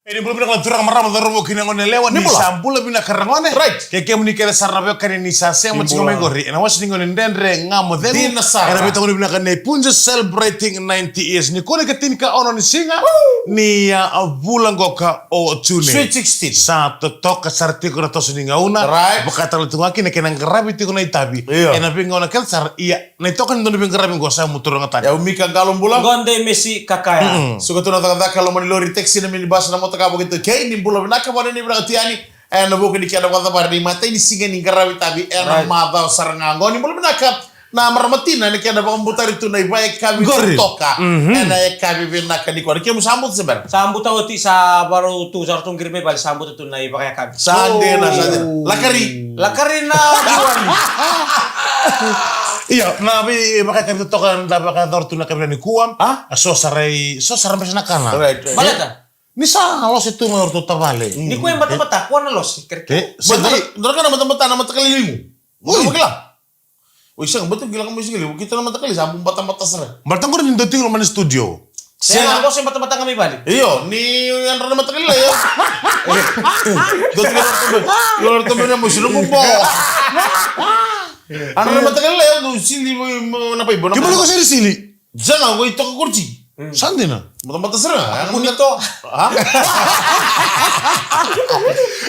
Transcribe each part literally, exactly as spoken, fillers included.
E ni bula vinaka na turaga, marama, cauravou kei na goneyalewa, ni sa bula vinaka ragone. Right. Kei kemuni kece sara na veiwekani ni sa sema tiko mai qori ena wasa ni Gone Dredre Ga Mo Cegu. Dina sara. Ena veitokoni vinaka nei Punjas celebrating ninety years. Nikua na ikatini ka ono ni siga ni a vula qoka o June. Sweet sixteen. Sa totoka sara tiko na toso ni gauna. Right. Vaka tale tu ga kina kei na qaravi tiko na itavi. Io. Ena veigauna kece sara, ia na itokani ni dua na veiqaravi qo sa muturanga tani. Au Mika Qalo, bula. Gone Mesi Kakaya. Suka tu na cakacaka, loma ni lori, taxi, na minibus, na motoka, vakaitaukei, ni bula vinaka, vakanuinui vinaka tu yani. Ena vuku ni kena vakacavari na imatai ni siga ni qaravi itavi ena macawa sara ga qo. Ni bula vinaka na marama tina, ena kena vakabutari tu na ivakayakavi totoka ena yakavi vinaka nikua. Ni kemu sa buta se bera? Sa buta oti, sa varau tu, sa ratou qiri mai vale, sa buta tu na ivakayakavi. Sa dina, sa dina. Lakari. Lakari na Diwani. Io, na vei, ivakayakavi totoka da vakayacora tu na yakavi nikua. A? A so sara i, so sara bese na kana. Right, right. Baleta? Ni sa lose tu mai o ratou tavale. Ni koya e batabata, koya na lose, kerekere. E, se dra-, dra kana batabata na mataqali limu. Oi. Mo kila. Oi, sega, bata kila ka mai sega limu. Kita na mataqali sa bu batabata sara. Baleta qori ni dau tiko loma ni studio. Sega, qo se batabata ga mai vale. Io, ni yadra na mataqali la, io. Dau tiko na tobe. Lo na tobe na mo sino bubo. Yadra na mataqali la, io, dau sili mo, mo na pai, bo na. Ke bale ko sili sili. Jaga ko i toka korti. Sa dina. Batabata sara. Aku ni to. Ha?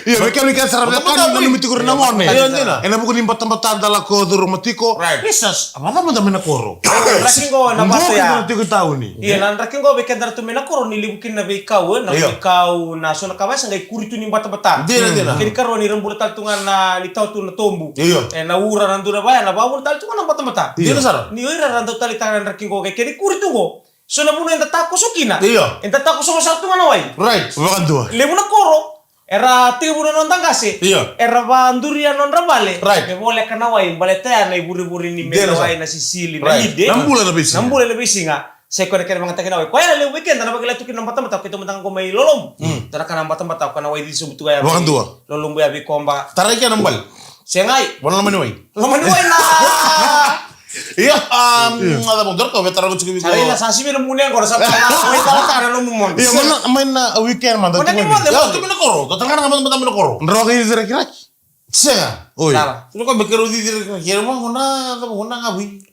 Io, me kemuni kece sara, me kani na lumi tiko na gone. Io, dina. Ena vuku ni batabata da lako curuma tiko. Right. Isa, a vacava mada mai na koro. Draki qo na vatu ya. Qo kina tiko i tauni. Io, na draki qo vei keda ratou mai na koro ni levu kina na veikau, na veikau, na so na ka vaya sa qai kuri tu ni batabata. Dina, dina. Kena ikarua ni ra bula tale tu ga na, ni tawa tu na tobu. Io. E na ura na dura vaya, na vavuna tale tu ga na batabata. Dina sara. Ni o ira ra dau taleitaka na draki qo, kei kena ikuri tu qo. So na vanua eda takoso kina. Io. Eda takoso sara tu ga na wai. Right. Vakadua. Levu na koro. Era tekivu na noda qase. Io. Era vaduria nodra vale. Right. Me voleka na wai, baleta ya na ivurevure ni mele wai, na sisili, na lide. Na bula na veisiga. Na bula na veisiga. Sa i koya na kena vagataki na wai. Koya na levu vei keda na vakila tu kina na batabata, keitou mada ga qo mai Lolobu. Mm. Dua na ka na batabata, koya na wai cici sobu tu ga ya. Vakadua. Lolobu ya vei Koba. Tarai kina na bale. Segai. Vana loma ni wai. Loma ni wai na. Ia, um, a cava, dua na ka au via taroga tiko vei iko. Sa ila, sa sivi na mune qo, sa vaka na wai talatala na nomu mone. Ia, mai na, mai na weekend mada. Mada ni mone. Ia, tu mai na koro, tu tale ga na mada, mada mai na koro. Dro qai cici rakiraki. Sega. Oi. Dala. Tu na ka me keirau cici rakiraki, keirau vaqo na, cava, qo na gavi.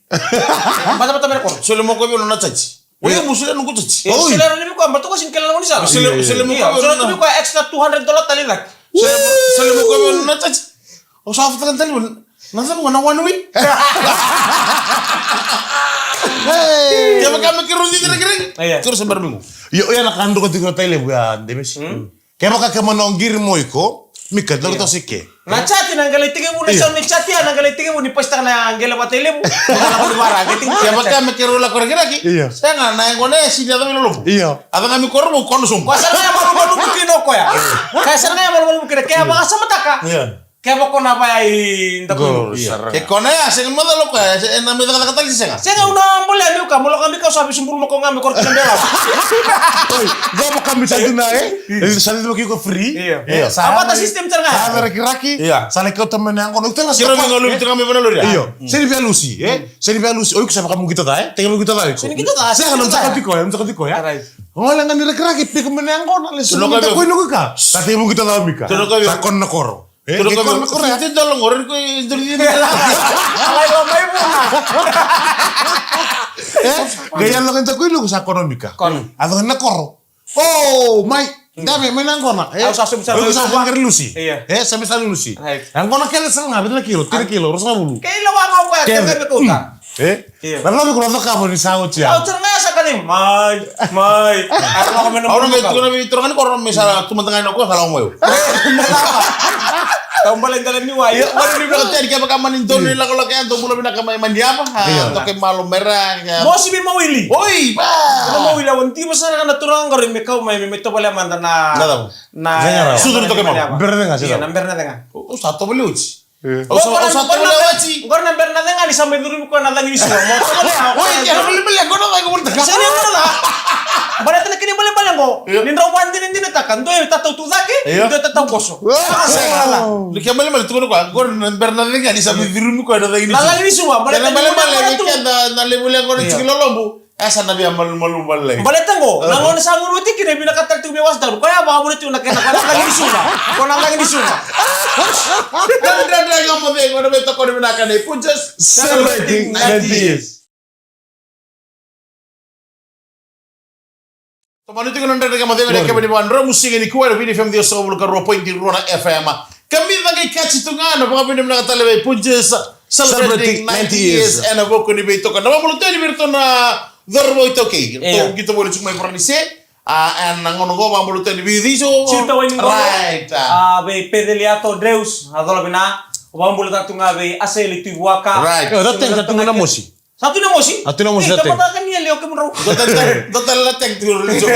Batabata mai na koro. Sole mo koya vei au na chaji. Oi, mo sole noqu chaji. Oi. Sole na vei koya, baleta ko sega ni kila na gone sara. Sole, sole mo koya vei au na. Sole na vei koya extra two hundred dollar tale cake. Sole, sole mo koya vei au na chaji. Au sa fata tale vei. Na cava ga na one way? Hey. Kevaka me keirau cici rakiraki. Io. Keirau se bera mai qo. Io, io, na ka dro ko tiko na Tailevu ya, Demesi. Hmm? Kevaka ke mani o qiri mo iko, Mika, dro toso i ke. Na chati na qele tekivu, na sau ni chati ya na qele tekivu, ni pasitaka na qele vata i levu. Kevaka me keirau lako rakiraki. Io. Sega, na yaqona e sini yaco mai Lolobu. Io. A caka mai koro mo kono sobu. Koya sara ga ya malumalumu kina o koya. Koya sara ga ya malumalumu kina, ke a vakasamataka. Io. Kevaka o na vaya i Dakuiluki. Ke kona ya, sega ni macala o koya, e na mai cakacaka tale se sega. Sega, au na bolea mai o koya, mo lako mai kau sa veisubulu mako ga mai koro tu na bela. Oi, qo vaka mai sa dina, e? E sa dina vaka iko free. Io. E, sa a vata system tale ga. Sa rakiraki. Io. Sa lai kauta mai na yaqona. Io. Sega ni via lusi, e? Sega ni via lusi. O iko sa vakamuqita ca, e? Teke muqita ca iko. Sega ni muqita ca. Sega, na muqita ca tiko, e? Muqita ca tiko, e? Right. Gole ga ni rakiraki, pika mai na yaqona, lesu mai Dakuiluki ka. Sa teke muqita ca o Mika. Sa kono na koro. E, ke kono na koro ya. Fifty dollar qori ko e duri ni. Alai lo mai vuna. E, qai yalo ga ni Dakuiluki sa kono o Mika. Kono. A yaco ga na koro. O, mai. Dabe, mai na yaqona. E, au sa sobu sara. Au sa sobu sara lusi. Io. E, sa mai sa lusi. Right. Yaqona kece sara ga, vitu na kilo, tini kilo, ruasagavulu. Kei lo wa ga o koya, kece. Kece me kauta. E? Io. Na cava ko na cakava ni sa oti ya? Au tara ga ya sa kani, mai, mai. Au na qai tukuna vei turaga ni koro me sa tu mada ga ina ko sa lako mai. Tau bale dala ni wai. Io, mani vinaka tani kevaka mani donu ni lakolako ya, dou bula vinaka mai Maniava. Io. Dou kei malo mera. Mosi vei Mawili. Oi, ba. Mawili, au diva sara ga na turaga qori me kau mai, me, me tovolea mada na. Na cava? Na. Sucu ni toke malo. Bera na cega, io, na bera na cega. O sa tovolea oti. E. Au sa, au sa tovolea oti. Qori na bera na cega ni sa mai curumi koya na cagi ni siga. Mo tovolea. Oi, ke na bera na cega, qori na cagi. Sega ni qori na cagi. Baleta na kena ibalebale qo. Io. Ni drau vakadinadinataka, dua e tatau tu cake, io, dua e tatau koso. Wow. Sega. Ni ke malemale tukuna koya, qori na bera na cagi ni sa veicurumi koya na cagi ni suva. Na cagi ni suva, baleta ni malemale ni keda na levu levu qori tiki lolobu. E sa na via malumalumu balai. Baleta qo, na gauna sa gunu tiki na vinakata tale tiko me wasa daru. Koya vakavuna tiko na kena, ko na cagi ni suva. Ko na cagi ni suva. Dra, dra, dra, ga mo cei, qo na veitokoni vinaka nei Punjas. Celebrating ninety years. Tomani tiko na dredre kei na macegu ena keba ni vakadromu siga nikua ena Viti F M ciwasagavulu ka rua poidi rua na F M. Kamica qai kaci tu ga na vakavinavinaka tale vei Punjas, celebrating ninety years ena vuku ni veitokoni. Na vakabula tale vei iratou na cauravou iTaukei. Io. Ratou qito voli tiko mai Varanise. A, ena gauna qo vakabula tale vei Ciso. Ciu Tawainiqono. Right. A, vei Peceli Ato Dreus, a cola vina. Vakabula tale tu ga vei Aseli Tuivuaka. Right. Io, that time sa tu ga na mosi. Sa tu na mosi? A tu na mosi. Ei, sa tu. Tamata ka ni yali o kemudrau. Dota, dota la tek tu ro lijo.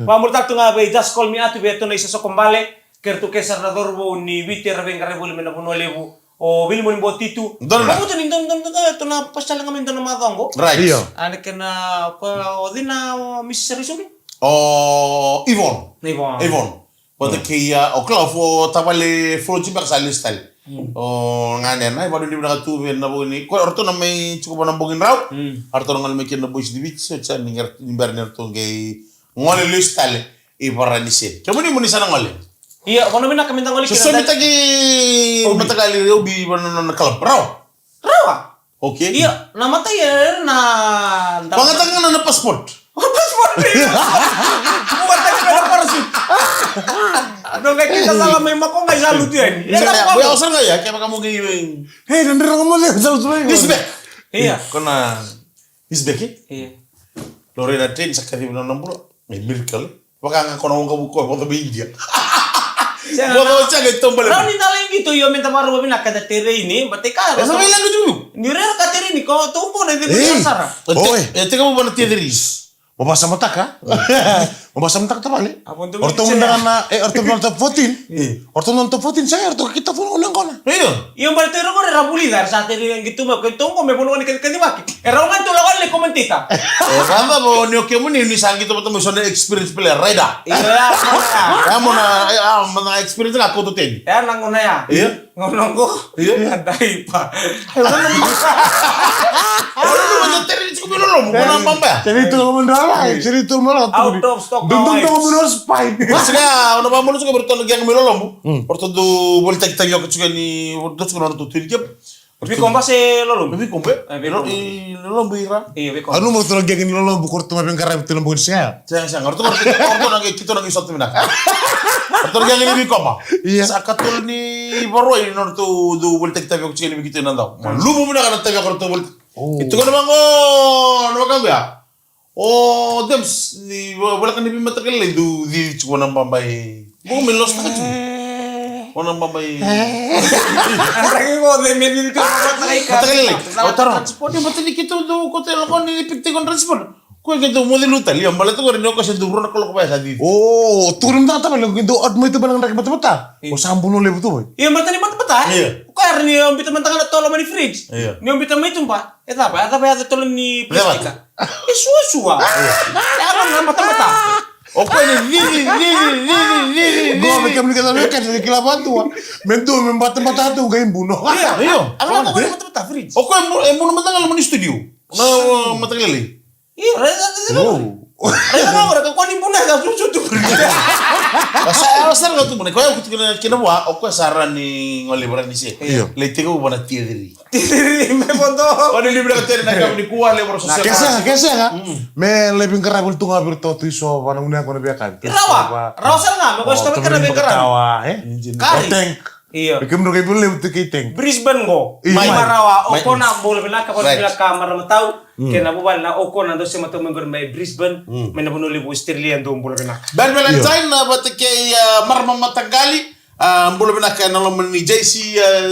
Vakabula tale tu ga vei Just Call Me Atu, vei Tona Isasoko Bale, kei ratou kece sara na cauravou ni Viti era veiqaravi voli mai na vanua levu. O Vilimoni Botitu. Dona. Vakabula ni dona, dona, dona, dona, pasal ga mai dona macoqo. Right. Io. A na kena, ko, o cei na, o Misisi Raisoni? O Ivon. Na Ivon. Ivon. Vata kei, a, o Klaus, o tavale Floji beka sa lesu tale. Mm. O gane na, e vakanuinui vinaka tu vei na bogi ni, ko, o ratou na mai tiko vua na bogi drau. Mm. O ratou na gole mai kina na boys ni Viti, so sa ni qai, ni bera ni ratou qai gole lesu tale i Varanise. Kemuni mo ni sa na gole? Ia, vakanuinui vinaka me da gole kina. So, so da- mitaki, obi, mataqali obi vua na, na, na club. Rawa? Rawa. Okay. Ia, na matai e na da- Vakayagataka ga na, na passport. O passport, ia. Vakayagataka ga na parachute. Dou qai kidacala mai Mako qai sa lutu yani. Ia, ia, na ia, passport. Ia, o sa ga ia, kevaka mo qai, e. Ei, na dredre ga mo cei, sa lutu mai. He's back. Ia. Ko na, he's back, e? Ia. Lori na train sa kacivi na nona bula. E miracle. Vaka ga ko na waqavuka koya, vodo mai India. Sega. Vodo na, sega, e tobale. Rau ni da lai qito, io, me da vakarau vinaka da tereini, but e ka. E sa mai language tu. Ni rera ka tereini, ko tu ko na de. Ei. Sara. Oi. E te, e tekivu vua na tier three. Mo vakasamataka. Mo vakasamataka tavale. A, o ratou mudaka na, e, o ratou na top fourteen. E. O ratou na top fourteen, sa, e, o ratou kita tu na gona. Io. Io, baleta ira qori era vulica, era sa tereini qito mai, ko tu qo me vanua ni kacikacivaki. E rau ga tu lako lai commentator. E, vacava o ni o kemuni ni sa qito vata mai so na experience player, right? Ia, ia, ia. Ia, mo na, ia, mo na experience ga koto teni. Ia, na gauna ya. Ia. Gauna qo. Ia. Ia, daipa. Ia, gauna qo. Gauna qo, tere ni tiko mai lolobu, mo na baba ya. Tere tu mo na la, tere tu mo na la. Out of stock. Dundun tu mo na spy. Mas ga, o na vamonu tiko, o ratou na gang mai lolobu. Mm. O ratou dau volitaki tavioka tiko ni, o ratou tiko na ratou tui ni kepu. Vikoba se Lolobu? Vikoba. E, Vikoba. Lo-, i Lolobu ira. Io, Vikoba. Au nanuma ratou na gang ni Lolobu, ko ratou mai veiqaravi tu na bogi ni siga ya. Sega, sega. Ratou, ratou, ratou na qai, keitou na qai sota vinaka. Ratou na gang ni Vikoba. Ia. Sa katolu ni Vakarauwai, na ratou dau volitaki tavioka tiko ni Viti na dau. Malumu vinaka na tavioka ratou volitaki. Oh. E tukuna vaqo, na wekaqu ya. O James, ni va-, voleka ni veimataqali lailai dau cici tiko na baba e. Qo me lost taka tiko. O na baba e. Andraki qo, me cici tiko na mataqali lailai. Mataqali lailai. O taro. Transport, e mataqali keitou dau koto e lako ni pick tiko na transport. Ko keitou moce luta, ia baleta qori ni o koya se dau rua na kaloko vaya sa cici. O, tukuna mada tavale, keitou out mai tu baleta na draki batabata. Io. O sa buno levu tu vaya. Io, baleta ni batabata. Io. O koya era ni o bita mada ga na tolo mai ni fridge. Io. Ni o bita mai tu ba. E cava, e cava, e cava tolo ni plastika. E suasua. E a na matamata. O koya ni cici, cici, cici, cici, cici. Qo me kemuni kece na wekada ni kila vadua. Me dua me batabata tu qai buno. Io, io. A na koya ni batabata fridge. O koya e mu-, e muna mada ga loma ni studio. Na, o, mataqali lailai. Io, raica, raica. Wow. Raica ga, raica koya ni buna, sa susu tu. Sa, sa, sa, tu muna, koya kuti kina, kina vua, o koya sa ra ni gole vara ni se. Io. Lai tekivu vua na tier three. Tier three, me vodo. O ni livra ka teri na kau ni kua, le vara so. Na sega. Ke sega, ke sega. Mm. Me lai veiqaravi tu ga vei iratou tu i so, va na gunu yaqona vei a ka. Rawa, rawa sara ga, me koya sa veiqaravi, veiqaravi. Tawa, e? Kari. Tank. Io. E kemudrau qai veilevu tu kei Tank. Brisbane qo. Io. Mai Marawa, o Kona, bula vinaka, bula vinaka, marama tau. Mm. Kei na vuvale na o Kona, dou se matau mai qori mai Brisbane, mm, mai na vanua levu Australia, dou bula vinaka. Ben Valentine, io, na vata kei, ah, marama mataqali, ah, bula vinaka ena loma ni J C, ah,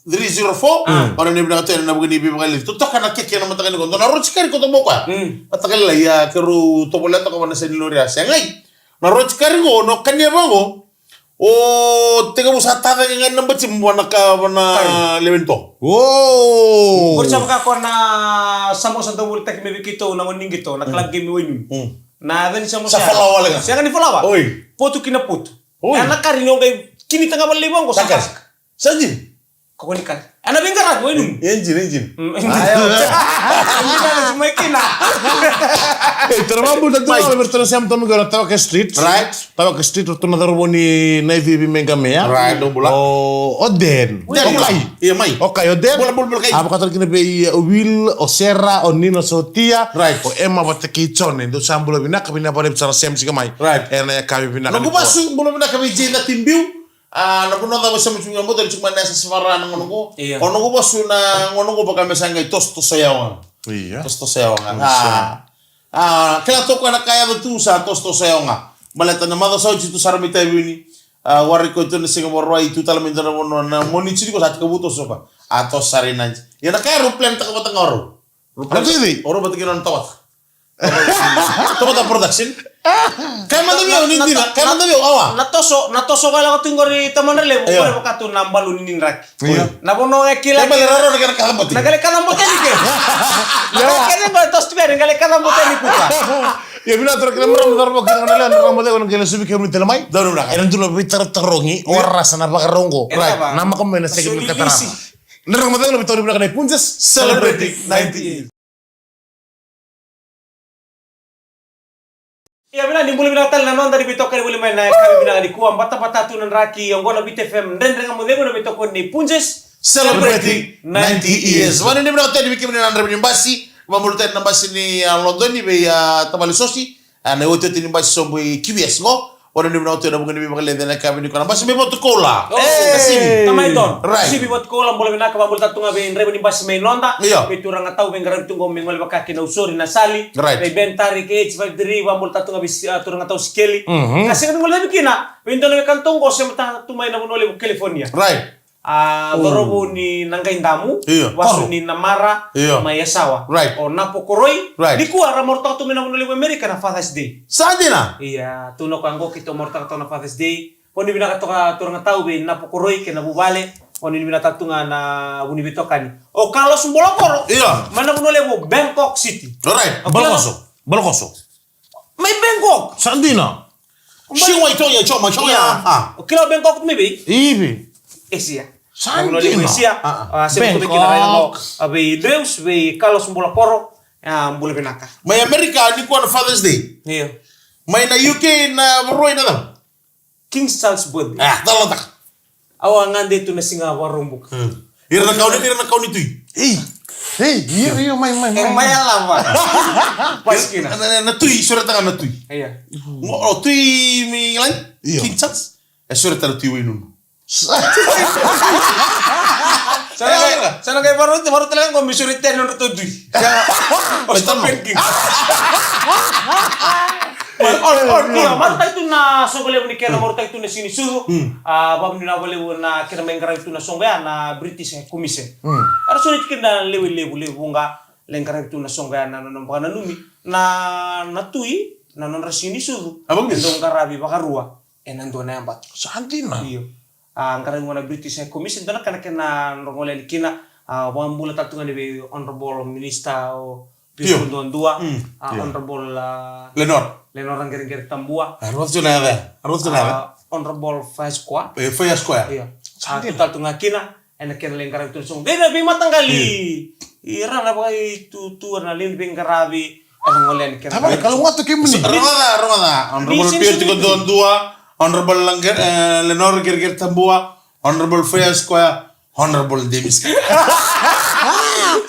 three zero four. Mm. Ora ni vinaka tu ena vuku ni veivakaleci. Totoka na keke ena mataka nikua. Dua na roti kari koto mo koya. Mm. Mataka lailai, ah, keirau tovolea toka vua na seni lori a segai. Na roti kari qo, na kania vaqo. O tekivu sa tacake ga na bati vua na ka, vua na lewe ni toa. O. Qori sa vaka koya na samosa dau volitaki mai vei keitou na gone ni qito, na club game i Wainunu. Mm. Na cani sa mo Sa falawa wale ga. Sega ni falawa. Oi. Potu ki na potu. Oi. E na kari ni o qai kini taga vale levu oqo sa Sa kari. Paska. Sa dina. Ko ni kari. E na veiqaravi, oi, num. Engine, engine. Mm. Ai, au. Engine, mai kina. E, tara vabula tu Mai. Vale, vei tara sema tomi qo na Tawake Street. Right. Tawake Street, ratou na cauravou ni Naivivi mai Qamea. Right. Dou bula. O, o Den. Den, O Kai. Ia, mai. O Kai, o Den. Bula, bula, bula, Kai. A vakatara kina vei, o Will, o Sera, o Nina Sotia. Right. O Emma vata kei Jone. Dou sa bula vinaka, vinaka vakalevu sara sema tiko mai. Right. Ena yakavi vinaka Noqu nikua. Vasu, bula vinaka vei Jay Nati Biu. A, na vanua cava sema tiko mai, botari tiko mai na yasa Savara na gauna qo. Ia. O noqu vasu na gauna qo vaka me sa qai tosotoso yawa ga. Ia. Tosotoso yawa ga. Ia. A, A, kila toka na ka yaco tu sa tosotoso yawa ga. Baleta na macawa sa oti tu sara mai Taveuni. A, warai koya tu na siga Vakarauwai tu tale mai dua na vanua na Moniti tiko sa tekivu toso toka. A, toso sara i Nadi. Ia na ka ya rau plan taka vata ga o rau. Rau plan Rau cici. O rau vata kei na nona tawata. Tawata production. Kaya mada vei au ni Na, dina, na, kaya mada vei au, awa. Na toso, na toso ka lako tu qori Tamadra Levu, Io. Qori vaka tu na baluni ni draki. Io. Na vanua ga e kila Kaya mada raro na kena kaca bote. Na qai kaca bote ni ke. Na Io. Kena qo toso tu bere, qai kaca bote ni kuka. Ia, vinaka tara kina marama, tara vaka kina na lewe, na marama lewe, na qai suvi kemuni tale mai. Donu vinaka. Ena dua na veitarotarogi, o Io. Rasa na vakarau qo. Io, Right. va. Na maka mai na seki Soli vinaka tara. Lisi. Na raka macala na veitarogi vinaka na Punjas. Celebrating ninety years. Ia, vinaka ni bula vinaka tale na noda ni veitokoni voli mai na yakavi vinaka nikua, batabata tu na draki, oqo na Viti F M, Dredre Ga Mo Cegu, na veitokoni ni Punjas. Celebrating ninety years. Vakanuinui vinaka tale vei kemuni na draiva ni basi, vabula tale na basi ni, a, Lodoni vei, a, tavale Sosi, a, na iotioti ni basi sobu i Q V S qo. Vakanuinui vinaka tale na vuqa ni veivakaleci ena yakavi nikua na basi mai Vatukoula. Oh. Hey. Tamai Don. Right. Sivi Vatukoula, bula vinaka, vabula tale tu ga vei draiva ni basi mai noda. Io. Vei turaga tau veiqaravi tu qo me gole vaka kina Usori na Sali. Right. Vei Ben Tari kei H five three, vabula tale tu ga vei, a, turaga tau Sikeli. Mhm. Ka sega ni gole vei kina, vei dua na wekana tu qo sema tale tu mai na vanua levu California. Right. A, Oh. Cauravou ni Naqaidamu, Io. Vasu Koro. Ni Namara, Io. Mai Yasawa. Right. O Napo Koroi. Right. Nikua ra marautaka tu mai na vanua levu Amerika na Father's Day. Sa dina? Ia, tu na koya qo keitou marautaka tu na Father's Day. Vakanuinui vinaka toka turaga tau vei Napo Koroi kei na vuvale. Vakanuinui vinaka tu ga na vuniveitokani. O Carlos Bolokoro. Io. Mai na vanua levu Bangkok City. Alright. O Balokoso. Balokoso. Mai Bangkok. Sa dina. Mai Siwa i toya, Joma, Siwa. Ia. Ah. O kila Bangkok mai vei? I vei? Asia. Sa dina. Asia. Ah, ah. Ah, se Bangkok. Mai kina rai na mo. A vei Dreus, vei Carlos Bolokoro. Ah, bula vinaka. Mai Amerika, nikua na Father's Day. Ia. Mai na U K, na Varoi na cava? King Charles birthday. Ah, cala taka. Au a gade tu na siga Vakaraubuka. Hmm. Ira na kau ni, ira na kau ni tui. Ei, ei, io, io, mai, mai, E mai, mai mai. Alava. Pasikina. Na, na, na tui, soretaka na tui. Ia. Mo, o tui mi lai? Io. King Charles. E soretaka na tui Wainunu. Sa na kai, sa na kai varu, varu tale qo mi soretaka na nodratou tui. O Stephen King. Oi, oi, io. Marautaki tu na soqo levu ni kena, marautaki tu na siga ni sucu. Hmm. A, vakanuinui vinaka vakalevu na kena mai qaravi tu na soqo ya na British High Commission. Hmm. Era soli tiko na lewe levu, levu vuqa, lai qaravi tu na soqo ya na, na, na vakananumi. Na, na tui, na nodra siga ni sucu. A, vakabibi. E dau qaravi vakarua. Ena dua na yabaki. Sa dina. Io. A, qaravi qo na British High Commission, dua na ka na kena nodra gole yani kina, a, vakabula tale tu ga ni vei Honourable Minister o Pio. Pio Duadua, mm, a, io. Honourable, a, Lenora. Lenora Qereqere Tabua. A, rau tu na yaca. A, rau tu na yaca. A, Honourable Faia Square. E, Faia Square. Io. A, tu tale tu ga kina, ena kena lai qaravi tu na soqo. Qai na veimataqali. Io. Ira na vakaitutu, na lewe ni veiqaravi. Ena gole yani kena. Tavaya, kalougata kemuni. Rogoca, rogoca. Honourable Pio Tiko Duadua, Honourable Lange-, eh, Lenora Qereqere Tabua, Honourable Faia Square, Honourable Demis.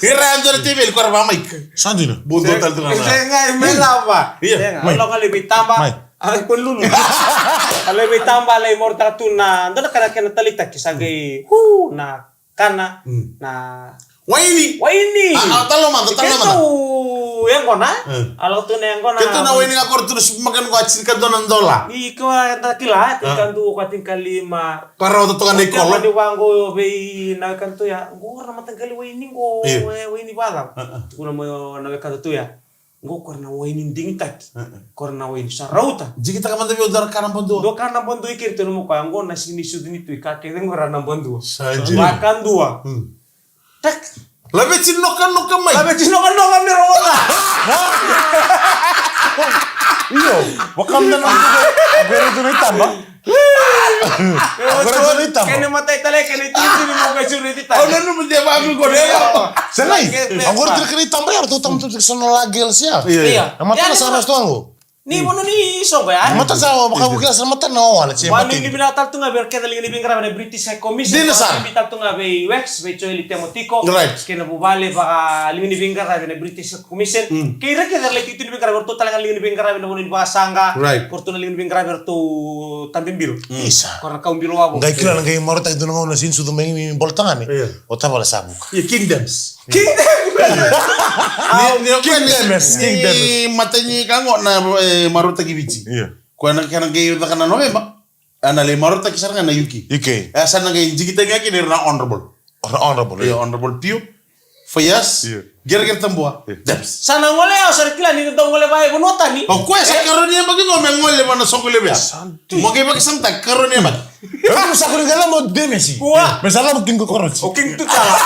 Ira ya dua na teveli, ko ra va mai. Sa dina. Buto tal tu na. Sega, me lava. Io. Sega, mai. Au lako lai veitaba. Mai. Ai, ko lulu. Au lai veitaba, lai marautaka tu na, dua na ka na kena taleitaki, sa qai, hu, na kana, mm, na waini. Waini. A, a, talo mada, talo mada. Keitou yaqona. E. A lako tu na yaqona. Keitou na waini ga qori tu na supermarket qo, a tinikadua na dola. Iko a da kila, e, a, tinikadua ka tinikalima. Ka rawata toka na ikolo. Ni vaqo vei na wekana tu ya. Qo na mataqali waini qo, io, e, waini vacava. A, a. Tukuna mai o na wekana tu ya. Qo ko ra na waini digitaki. E, e. Ko ra na waini sa rauta. Digitaka mada vei au dua na ka na badua. Dua ka na badua i keri tonu mo koya. Qo na siga ni sucu ni tui ka kece qo ra na badua. Sa dina. Vakadua. Hmm. Tak. Laveti nokanoka mai. Laveti nokanoka mai rogoca. Io, vakamda na. Agora tu na itaba. Agora tu na itaba. Kena matai tale, kena ititini mo kai suru ititaba. Au nanuma de vaku qori. Segai. Agora tu na kena itaba ya, tu tamo tu sa na la girls ya. Io. Na matana sa vastu angu. Ni mono ni soqo ya. Matana sa vakavukila sa matana o wala se. Wani ni vinaka tale tu ga vei ira kece liga ni veiqaravi na British High Commission. Dina sa. Ni tale tu ga vei Wax, vei Joeli Temotiko. Right. Kei na vuvale vaka liga ni veiqaravi na British Commission. Kei ira kece era lai tiko tu ni veiqaravi, eratou tale ga liga ni veiqaravi na vanua ni vakasaqa. Right. Ko ratou na liga ni veiqaravi eratou tabe bilo. Isa. Ko ra na kau bilo wavo. Qai kila na qai marautaki tu na gauna sini sucu mai ni bola tagane. Io. O tavale sa vuka. Io, Kingdoms. Kingdoms. Ni, ni, Kingdoms, ni, Kingdoms. Ni matani ka qo na, e, marautaki Viti. Io. Ko na kena qai caka na November. Ana lai marautaki sara ga na U K. U K. E, sa na qai digitaki ga kina ira na honorable. Ira na honorable, io, io. Honorable Pio, Fayaz, io. Geregere Tabua, io. Debs. Sa na gole au sa na kila ni dau gole vaka e vanua tani. O koya sa karoni yabaki qo me gole vaka na soqo levu ya. Santu. Mo qai vakasamataka karoni yabaki. Io, sa koni qai lako mo Demesi. Kua. Me sa lako King Cockroach. O King Tutala.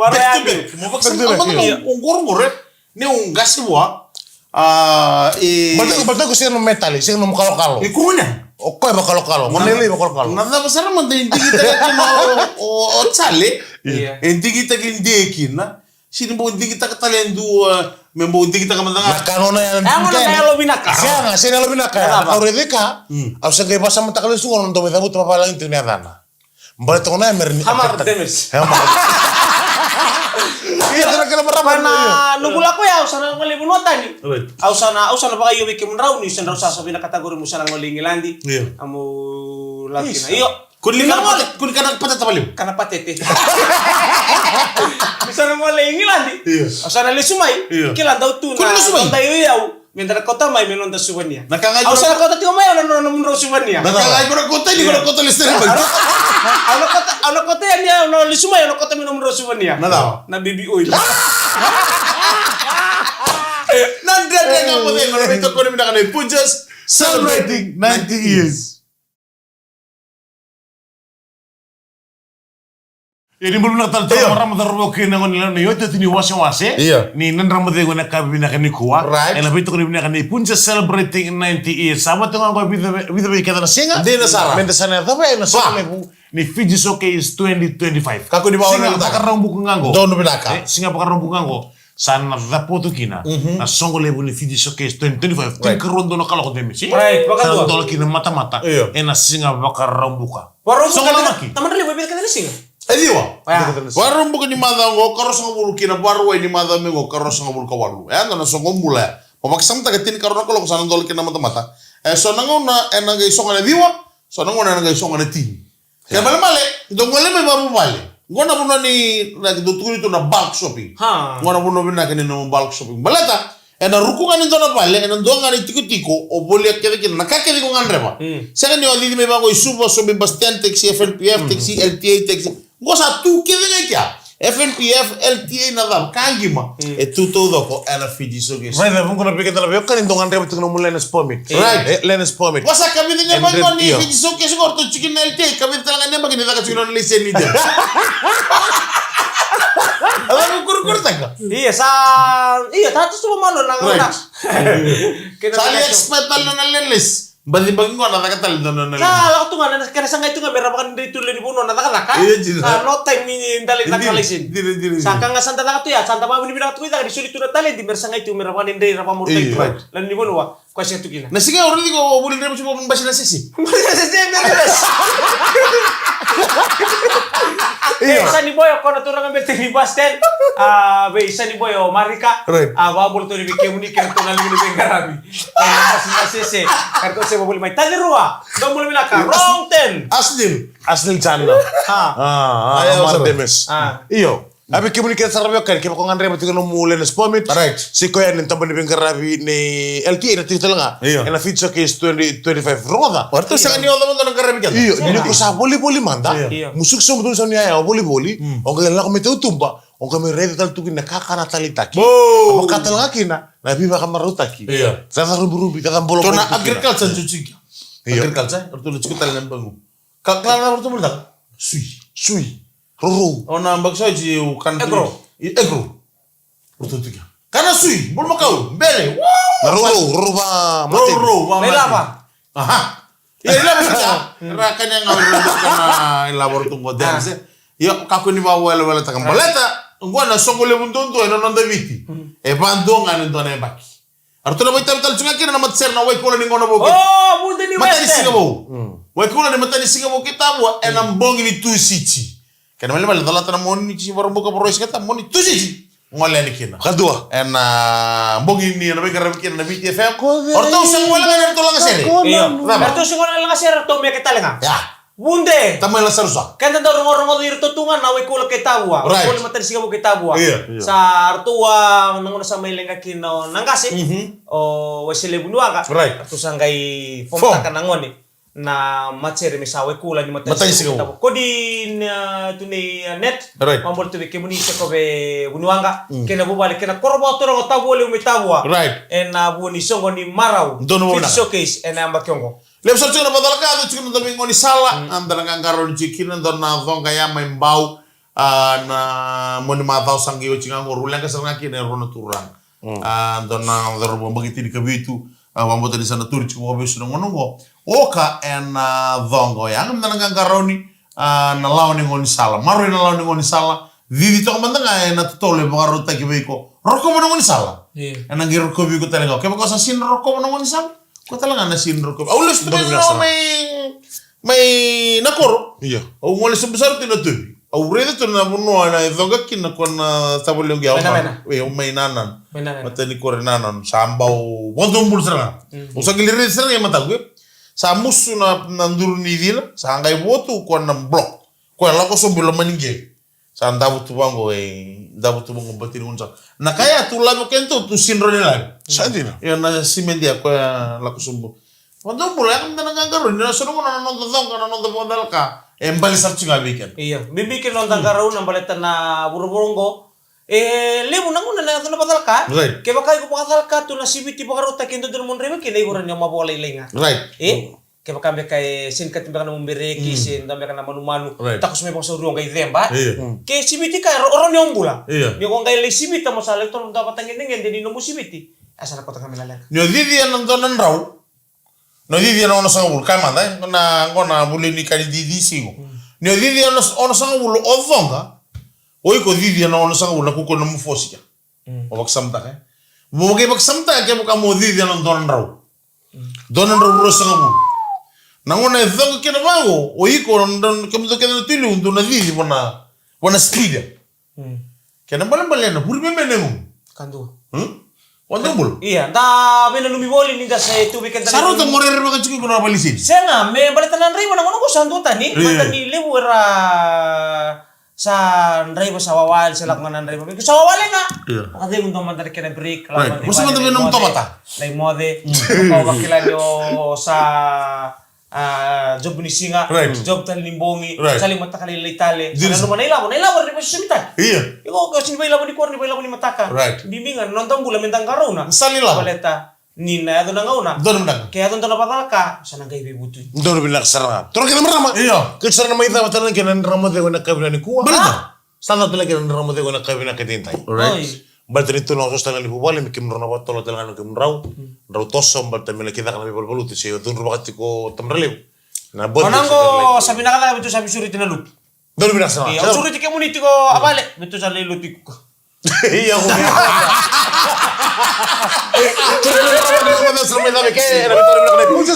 Back to back. Mo vakasamataka, io. O qoroqoro, e. Ni u qasi vua. A, e. Baleta, baleta ko sega nomu metali, sega nomu kalokalo. E kua ga. O koya vakalokalo, mo na lai vakalokalo. Na cava sara mada e digitaka kina o, o, o Charlie? Io. E digitaki de kina. Sini bau digitaka tale e dua, me bau digitaka mada ga. Na ka nona ya. E gona na yalo vinaka. Sega, sega na yalo vinaka. Na cava? Au raica ka. Mm. Au sa qai vakasamataka lesu gona, dau mai cavuta vavalagi tu na yacana. Baleta gona ya me ra ni Hamar Demes. Hamar. Io, tena kena marama. Pana noqu lako ya, au sa na gole i vanua tani. Right. Au sa na, au sa na vakaio vei kemudrau ni sa drau sa, sa vinakata qori mo sa na gole i Igiladi. Io. Amo lako kina. Io. Kuni kana patete, kuni kana patete valevu. Kana patete. Ni sa na gole i Igiladi. Io. Au sa na lesu mai. Io. Kila dau tu na. Kuni lesu mai. Dau io yau. Me da na kauta mai me noda suvania. Na ka ga au sa na kauta tiko mai au na nomudrau suvania. Na ka ga iko na kauta ni, iko na kauta lesu tale mai. Au na kauta, au na kauta yani au na lesu mai, au na kauta me nomudrau suvania. Na cava? Na baby oil. Na dredre ga mo cegu, na veitokoni vinaka na Punjas, celebrating ninety years. Ia ni bula vinaka tale tu na marama, cauravou kei na goneyalewa na iotioti ni wasewase. Io. Ni Nadra Mo Cegu ena yakavi vinaka nikua. Right. Ena veitokoni vinaka ni Punjas celebrating ninety years. Sa vata ga qo e vica, vica vei keda na siga. Dina sara. Meda sa na yacova ena soqo levu ni Fiji Showcase twenty twenty-five. Kakua ni vakarau. Siga Vakaraubuka ga qo. Donu vinaka. E, siga Vakaraubuka ga qo. Sa na capoto kina na soqo levu ni Fiji Showcase twenty twenty-five. Right. Tinikarua dua na kaloko, Demesi. Right, vakadua. Sa na dola kina matamata. Io. Ena siga Vakaraubuka. Vakaraubuka. Soqo na maki. Tamata levu e vica kece na siga? E ciwa. Oya. Vakaraubuka ni macawa qo, karua sagavulu, kina Vakarauwai ni macawa mai qo, karua sagavulu ka walu. E yaco na soqo bula ya. Mo vakasamataka, tinikarua na kaloko sa na dola kina matamata. E so na gauna ena qai sogo na ciwa, so na gauna ena qai sogo na tini. Kena ibalebale, dou gole mai vakavuvale. Qo na vanua ni, na, dou tukuni tu na bulk shopping. Ha. Qo na vanua vinaka ni nomu bulk shopping. Baleta, ena ruku ga ni dua na vale, ena dua ga na itikotiko o volia kece kina na ka kece o gadreva. Mm. Sega ni o cici mai vaqo i Suva, sobu i bus stand, taxi, F N P F, taxi, L T A, taxi. Qo sa tu kece ga i kea. F N P F, L T A, na cava, ka qima. Mm. E tu taucoko ena Fiji Showcase. Raica, vuqa na vei keda na veiwekani dou gadreva tiko nomu learner's permit. Right. E, learner's permit. Qo sa ka vica ga mai qo ni Fiji Showcase qo, ratou tiko na L T A, ka vica tale ga ni yabaki ni caka tiko na laiseni. Ava me kurikuritaka. Ia, sa, ia, sa tu sobu malo na. Right. Sa li expert tale na learner's. Baci baki qo na caka tale dua na, na. Sa lako tu ga na kena sagai tu ga me ra vakadrei tu lewe ni vanua na cakacaka. Io, dina. Sa no time ni da lai caka laiseni. Dina, dina, dina. Sa ka ga sa da caka tu ya, sa da vakavinavinaka tu ga i caka ni soli tu na taledi me ra sagai tu me ra vakadrei, ra vakamarautaki tu. Io. Lewe ni vanua, koya sega tu kina. Na siga au raici iko o vuli draiva tu mo basi na sese. Basi na sese, me ra sese. Io. E, sa ni boy o koya na turaga bete ni bus stand. A, vei sa ni boy o Marika. Right. A, vakabula tu ni vei kemuni kei ratou na liga ni veiqaravi. Ena basi na sese. Ka ratou se vavuli mai. Taci rua. Dou bula vinaka. Wrong ten. Asnil. Asnil Chandler. Ha. A, a, Amar Demes. A. Io. A, vei kemuni kece sara veiwekani, kevaka o gadreva tiko nomu learner's permit. Right. Se koya ni tabana ni veiqaravi ni L T A na tiko tale ga. Io. Ena Fiji Showcase twenty twenty-five. Rogoca. O ratou sega ni oca mada na qaravi keda. Io, ni ko sa volivoli mada. Io. Musuki sobu tu ni sa ni yaya o volivoli. Mm. O qai lako mai tautuba. O qai mai raica tale tu kina na kakana taleitaki. Bo! A vaka tale ga kina na veivakamarautaki. Io. Caca rubirubi, caca bolo. Ratou na agriculture, jujuki. Io. Agriculture, ratou na tiko tale na bagu. Ka, ka na ratou volitaka? Sui. Sui. Rorou. O na baki sa iti u kana. Egro. I, egro. Ratou tiko. Kana sui, bulumakau, bele. Wow! Na rourou, rourou va mateni. Rourou va mateni. Lailava. Aha. Ia, ilavo kina. Ra kania ga rourou kana ilavo tu qo dance. Ia, kakua ni vaweleweletaka. Baleta qo na soqo levu duadua ena noda Viti. E vadua ga ni dua na yabaki. Eratou na vakaitavi tale tu ga kina na matasere na Waikula ni gauna vou kina. O, vude ni Western. Matanisiga vou. Waikula ni Matanisiga vou kei Tavua ena bogi ni Tusiti. Kena ibalebale calata na Moniti, Vakaraubuka, Vakarauwai, Siga Tabu, Moniti, Tusiti. Gole yani kina. Kadua. Ena bogi ni na veiqaravi kina na Viti F M. Oratou sa gole ga ni ratou lagasere. Io. Cava? Ratou sa gole ga ni lagasere, ratou meke tale ga. Ia. Vude. Tamai Lasarusa. Keda dau rogorogo iratou tu ga na Waikula kei Tavua. Right. Waikula, Matanisiga vou kei Tavua. Io. Sa ratou a na gauna sa mai leqa kina o Naqase. O Wesele Vuniwaqa. Right. Ratou sa qai form-taka na gone. Na matasere me sa Waikula ni Matanisiga vou kei Tavua. Kodi na tu nei a net. Right. Mabole tu vei kemuni se ko vei Vuniwaqa. Kei na vuvale, kei na koro vakaturaga o Tavua Levu mai Tavua. Right. Ena vua ni soqo ni marau. Donu vou na Fiji Showcase ena yabaki oqo. Levu sara tiko na vakacalaka, yaco tiko na dua na veigaunisala, a da na qaqarauni tiko kina, dua na coqa ya mai Bau, a, na mua ni macawa sa qai oti ga qo, rau leqa sara ga kina e rua na turaga. A, dua na cauravou yabaki tinikavitu, a, vakabauta ni sa na turi tiko vakavesu na gauna oqo. Oka ena coqa oya, me da na qaqarauni, a, na lawa ni gaunisala. Maroroi na lawa ni gaunisala, cici toka mada ga ena totolo e vakarautaki vei iko. Rokova na gaunisala. Io. Ena qai rokovi iko tale ga. Kevaka o sa sega ni rokova na gaunisala, ko tale ga na sega ni rokovi. Au lesu tu mai na mai, mai na koro. Io. Au gole sobu sara tu na tovi. Au raica tu na vanua na e coqa kina ko na tavalequ ya. Mai Nananu. E, au mai Nananu. Mai Nananu. Matani koro Nananu. Sa bau vakadobula sara ga. Au sa qai lai raica sara ga e mataqu, e. Sa musu na, na duru ni cina. Sa qai vo tu ko na block. Ko e lako sobu i loma ni qele. Sa davo tu vaqo, e, davo tu vaqo bati ni gaunisala. Na ka ya tu lave keda tu, tu sidro ni lave. Sa dina. Io, na simedi ya ko ya lako sobu. Vakadobula, ya ka meda na qaqarauni, na so na gauna na noda coqa, na noda vakacalaka. E bale sara tu ga vei keda. Io, bibi kina noda qarauna baleta na vuravura oqo. E levu na gauna na yaco na vakacalaka. Right. Kevaka iko vakacalaka tu na siviti vakarautaki e dodonu mo draiva kina, iko rawa ni o mavoa lailai ga. Right. E? Kevaka beka e senikati beka na nomu bereki, se dua beka na manumanu, takoso mai vakasauri o qai ceba. Io. Ke siviti ka, o rawa ni o bula. Io. Ni ko qai lai sivita mo sa lai toro dua vatagedegede ni nomu siviti. A sa na kota ga me na leqa. Ni o cici ena dua na drau. Ni o cici ena onosagavulu, ka mada, e? Na, qo na vuli ni ka ni cici sigo. Ni o cici ena onosagavulu o coqa. O iko cici ena onosagavulu na kuku na nomu fosi ka. Mo vakasamataka, e? Mo vaka, vakasamataka kevaka mo cici ena dua na drau. Dua na drau ruasagavulu. Na gauna e coqa kina vaqo, o iko, na, na, kemudou kece na Tui Levu, dou na cici vua na, vua na speeder. Kena ibalebale na vuri me mene gu. Kadua. Hm? Vua na bula. Ia, da veinanumi voli ni da se tu vei keda. Sa rauta mo rere vaka tiko iko na valisini. Sega, me baleta na draiva na gauna qo sa duatani. Io. Mata ni levu era Sa draiva sa wawale, sa lako ga na draiva. Sa wawale ga. Io. Vakacegu dua mada na kena break. Right. Mo sa mada vei nomu tomata. Lai moce. Mo sa mada vei nomu tomata. Lai moce. Mm. Mo sa vakila ni o sa, a, job ni siga. Right. Job tale ni bogi. Right. Sa lai mataka lailai tale. Sa nanuma na ilavo. Na ilavo ni veisosomitaki. Io. Iko, iko sega ni vakailavo nikua, ni vakailavo ni mataka. Right. Bibi ga na noda bula me da qarauna. Sa lai lavo. Baleta ni na yaco na gauna. Donu vinaka. Ke yaco dua na vakacalaka, sa na qai veivutuni. Donu vinaka sara ga. Turaga kei na marama. Io. Keitou sa na mai cava tale na kena drama cegu ena yakavi nikua. Baleta. Sa na cava tale na kena drama cegu ena yakavi ni kua edaidai. Alright. Oi. Baleta ni tu na osooso tale ga ni vuvale, me kemudrau na vakatotolo tale ga na kemudrau. Mm. Drau toso, baleta me na kidacaka na veivaluvaluti, se cudru vaka tiko tamata levu. Na bodi. Sa vinaka cake me tou sa veisureti na lotu. Donu vinaka sara. Io, au sureti kemuni tiko a vale, me tou sa lai lotu tiko. Ia, ko.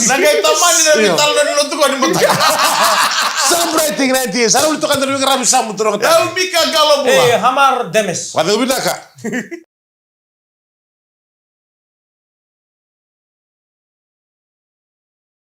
Na qai tamani na veitalanoa ni lotu qo ni mataka. Celebrating nineteen. Sa na vuli toka na veiqaravi sa mutu roka. Elmika Galobula. E, Hamar Demes. Vakacegu vinaka.